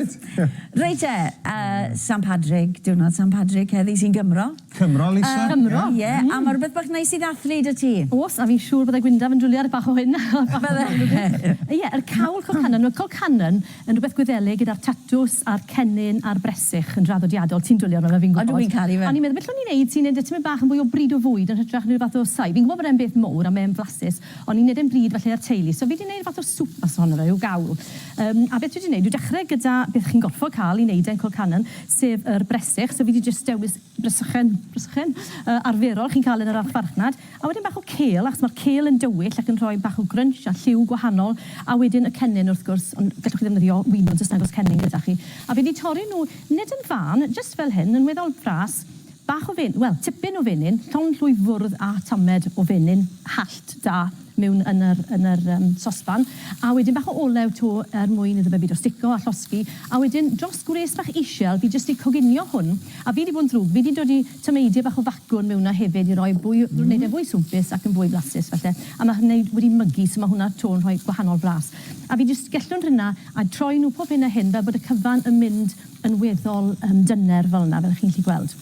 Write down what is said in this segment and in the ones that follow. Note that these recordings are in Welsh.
Reit. Reit te, San Padrig, diwrnod San Padrig heddi sy'n Gymro. Cymro, Lisa. Cymro. Ie, a ma' rhywbeth bach neis i ddathlu 'da ti. Oes, a fi'n siŵr byddai Gwyndaf yn dwli ar bach o hyn. Bydde. Ie, yr cawl colcannon. Mae colcannon yn rhywbeth Gwyddelig gyda'r tatws a'r cennin a'r bresych yn draddodiadol. Ti'n dwli arno fe, fi'n gwybod. Odw, fi'n caru fe. A o'n i'n meddwl, beth allwn ni wneud sy'n neud e tymed bach yn fwy o bryd o fwyd yn hytrach na rhyw fath o saib. Fi'n gwybod bod e'n beth mowr a mae'n flasus, ond ni'n neud e'n bryd falle i'r teulu. So fi 'di neud fath o sŵp mas ohono fe, rhyw gawl. Yym, a beth dwi 'di neud yw dechrau gyda beth chi'n gorfod cael i neud e'n colcannon, sef yr bresych. So fi 'di jyst dewis bresychen, bresychen, arferol chi'n cael yn yr archfarchnad. A wedyn bach o kale, achos mae'r kale yn dywyll ac yn rhoi bach o grunch a lliw gwahanol. A wedyn y cennin wrth gwrs, ond gallwch chi ddefnyddio winwns os nag oes cennin gyda chi. A fi 'di torri nhw, nid yn fân, jyst fel hyn, yn weddol fras. Bach o fen-, wel, tipyn o fenyn, llond llwy fwrdd a tamed o fenyn hallt da mewn yn yr, yn yr yym sosban. A wedyn bach o olew 'to er mwyn iddo fe bido stico a llosgi. A wedyn dros gwres bach isiel, fi jyst 'di coginio hwn, a fi 'di bod yn ddrwg, fi 'di dod i tameidiau bach o facwn mewn 'na hefyd i roi fwy, wneud e fwy swmpus ac yn fwy blasus falle. A ma' hynny wedi mygu, so ma' hwnna 'to yn rhoi gwahanol flas. A fi jyst gellwng rhynna a troi nhw pob hyn a hyn fel bod y cyfan yn mynd yn weddol yym dyner fel 'na, fel 'ych chi'n gallu gweld.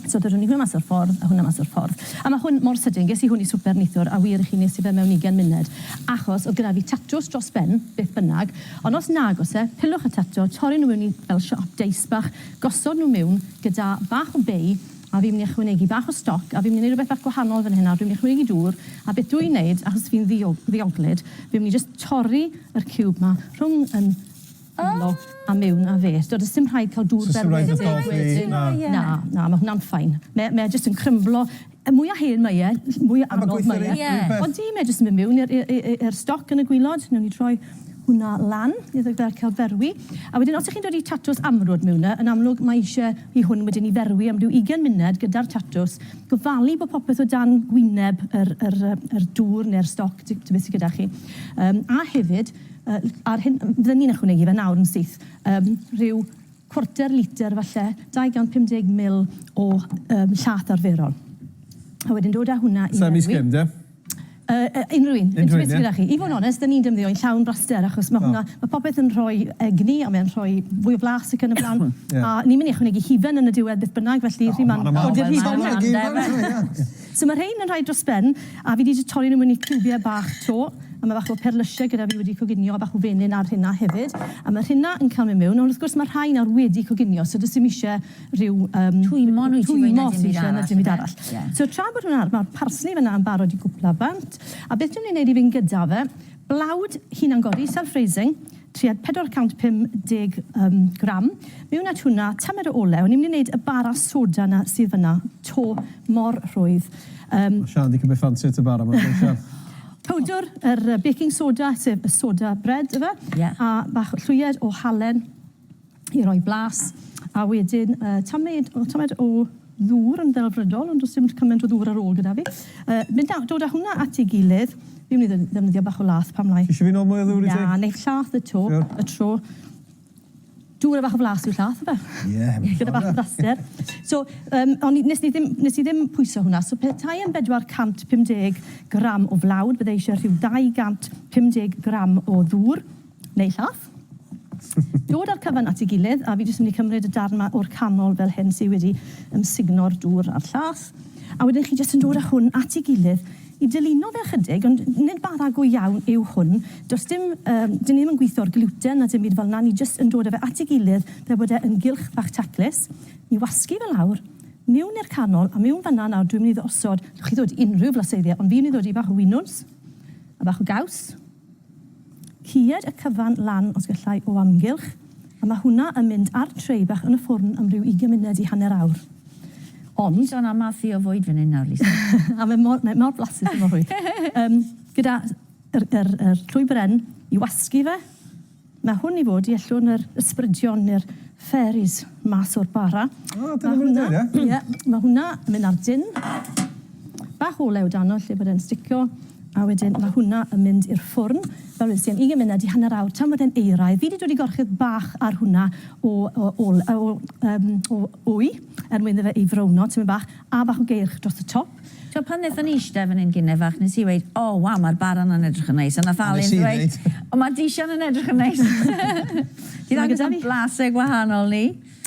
So dodwn ni hwnna mas o'r ffordd a hwnna mas o'r ffordd. A ma' hwn mor sydyn, ges i hwn i swper nithwr a wir i chi nes i fe mewn ugain munud achos o'dd gyda fi tatws dros ben, beth bynnag, ond os nag o's e, pilwch y tato, torri nhw mewn i fel siâp deis bach, gosod nhw mewn gyda bach o bei a fi'n mynd i ychwanegu bach o stoc a fi'n mynd i neud rhywbeth bach gwahanol fan hyn nawr, dwi'n mynd i ychwanegu dŵr a beth dwi'n neud, achos fi'n ddio- dioglyd, fi'n mynd i jyst torri yr ciwb 'ma rhwng 'yn Yno a mewn a fe. So does dim rhaid cael dŵr So sim rhaid berwedig ddoddi, wedyn. na. Na, na, ma' hwnna'n fine. Mae mae e jyst yn crymblo. Y mwya hen mae e, mwya A ma' anodd gweithio mae e. yr un Ie. peth. Odi, mae e jyst yn mynd mewn i'r i'r i'r i'r stoc yn y gwilod. Newn ni droi hwnna lan iddo fe cael ferwi. A wedyn os 'ych chi'n dod i tatws amrwd mewn 'na, yn amlwg mae isie i hwn wedyn i ferwi am ryw ugain munud gyda'r tatws. Gofalu bod popeth o dan gwyneb yr yr yy yr dŵr neu'r stoc, ta beth sy gyda chi. Yym a hefyd, Yy ar hyn, fydden ni'n ychwanegu fe nawr yn syth, yym rhyw cwarter litr falle, 250 mil o yym llath arferol. A wedyn dod â hwnna i Semi ferwi. skimmed, ie? Yy yy unrhyw un. Unrhyw un, ie? Gyda chi. I fod yn onest, 'dyn ni'n defnyddio un llawn braster achos ma' hwnna, ma' popeth yn rhoi egni a mae'n rhoi fwy o flas ac yn y blaen. Ie. A ni'n mynd i ychwanegu hufen yn y diwedd beth bynnag, felly chi ma'n dod i'r hufen yna. So ma' rhein yn rhai dros ben, a fi 'di jyst torri nhw mewn i ciwbiau bach 'to, a ma' bach o perlysiau gyda fi wedi coginio a bach o fenyn ar rheina hefyd. A ma' rheina yn cael mynd mewn, ond wrth gwrs ma' rhai nawr wedi coginio, so does dim isie rhyw yym... Twymo nhw i ti fwy na Twymo dim sy byd isie na arall dim byd yfe? arall. Ie. So tra bod hwnna ar, ma'r parsli fan'na yn barod i gwpla bant, a beth dwi'n mynd i neud i fynd gyda fe, blawd hunan-godi, self-raising, tua 450 yym gram. Mewn at hwnna, tamed o olew. Ni'n mynd i wneud y bara soda 'na sydd fyna 'to mor rhwydd. Yym. Ma' Siân 'di cymryd ffansi at y bara 'ma dwi'n siŵr. Powdwr, yr yy baking soda, sef y soda bread yfe? Ie. A bach o llwyed o halen i roi blas. A wedyn yy tamed o tamed o ddŵr yn ddelfrydol, ond does dim cymaint o ddŵr ar ôl gyda fi. Yy mynd â dod â hwnna at ei gilydd. Fi'n mynd i ddefnyddio bach o lath pam lai. Ti eisiau fi nôl mwy o ddŵr i ti? Na, neith llath y to, Sure. y tro. Dŵr a bach o flas yw llath, yfe? Ie, yeah, Gyda bach o braster. So, um, o'n i, nes, i ddim, nes i ddim pwyso hwnna. So, petai yn 450 gram o flawd, bydde eisiau rhyw 250 gram o ddŵr, neu llath. Dod â'r cyfan at ei gilydd, a fi jyst yn mynd i cymryd y darn 'ma o'r canol fel hyn sy wedi ymsugno'r dŵr a'r llath. A wedyn chi jyst yn dod â hwn at ei gilydd i dylino fe ychydig, ond nid bara go iawn yw hwn. Does dim, yym, 'dyn ni ddim yn gweithio ar gluten na dim byd fel 'na, ni jyst yn dod â fe at ei gilydd fel bod e yn gylch bach taclus. Ni wasgu fe lawr, miwn i'r canol, a miwn fan'na nawr dwi'n mynd i osod, allwch chi ddod unrhyw flaseiddiau, ond fi'n mynd i ddod i bach o winwns a bach o gaws. Cued y cyfan lan os gallai o amgylch, a ma' hwnna yn mynd ar tray bach yn y ffwrn am ryw ugain munud i hanner awr. Ond... Ti'n sôn am math i o fwyd fan hyn nawr, Lisa. A mae mor, mae mor flasus yn mor rhwydd. Yym, gyda yr, yr, yr llwy bren i wasgu fe. Mae hwn i fod i ellw'n yr ysbrydion neu'r fairies mas o'r bara. O, dyna maen nhw'n dweud, ie? Ie, mae hwnna yn mynd ar dyn. Bach o olew dano lle bod e'n sticio. A wedyn mae hwnna yn mynd i'r ffwrn, fel wedes i, am ugain munud i hanner awr, tan bod e'n euraidd. Fi 'di dod i gorchudd bach ar hwnna o o o o yym o wy, er mwyn iddo fe i frowno tipyn bach, a bach o geirch dros y top. Ti'n pan wnaethon ni eistedd fan hyn gynne fach, nes i weud, o, waw, mae'r bara 'na'n edrych yn neis. A nath A nes Alun i ddweud, ddeud. o, mae Disian yn edrych yn neis. Ti Mae ddangos gyda am fi. blasau gwahanol ni.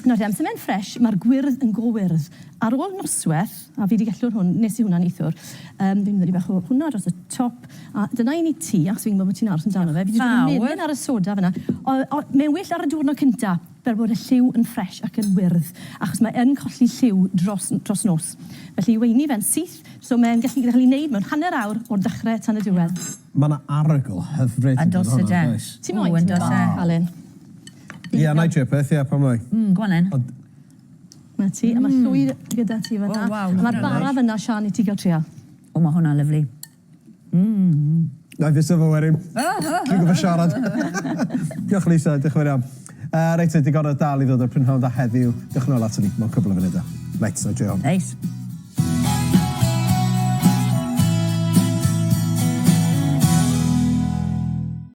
Nawr te, amser mae'n ffres, mae'r gwyrdd yn go wyrdd. Ar ôl noswaith, a fi 'di gellwr hwn, nes i hwnna neithiwr, yym fi'n mynd i bach o hwnna dros y top, a dyna un i ti, achos fi'n gwybod bod ti'n aros amdano fe. Fi 'di dod Fawr. menyn ar y soda fan'na. O, o, mae'n well ar y diwrnod cynta, fel bod y lliw yn ffres ac yn wyrdd, achos mae yn colli lliw dros, dros nos. Felly i weini fe'n syth, so mae'n gallu cael ei wneud mewn hanner awr o'r dechrau tan y diwedd. Mae yna arogl hyfryd Yn yn dod dos ohono, yden. does? Ti'n Ww, moyn? yn dos e. Alun? Ie, na i drio peth, ie, pam lai. Go on then. Ond Na ti, a mae llwy gyda ti fan'na. O, waw, A Mae'r hwnna'n bara fan'na, Sian, i ti gael trial. O, mae hwnna'n lyfli. Na i fysa fo wedyn. Dwi'n gwybod siarad. Diolch Lisa, diolch yn fawr iawn. Reit, digon o dal i ddod o'r prynhawn da heddiw. Diolch yn ôl aton ni mewn cwbl o funudau. Reit, na i drio hwn. Neis.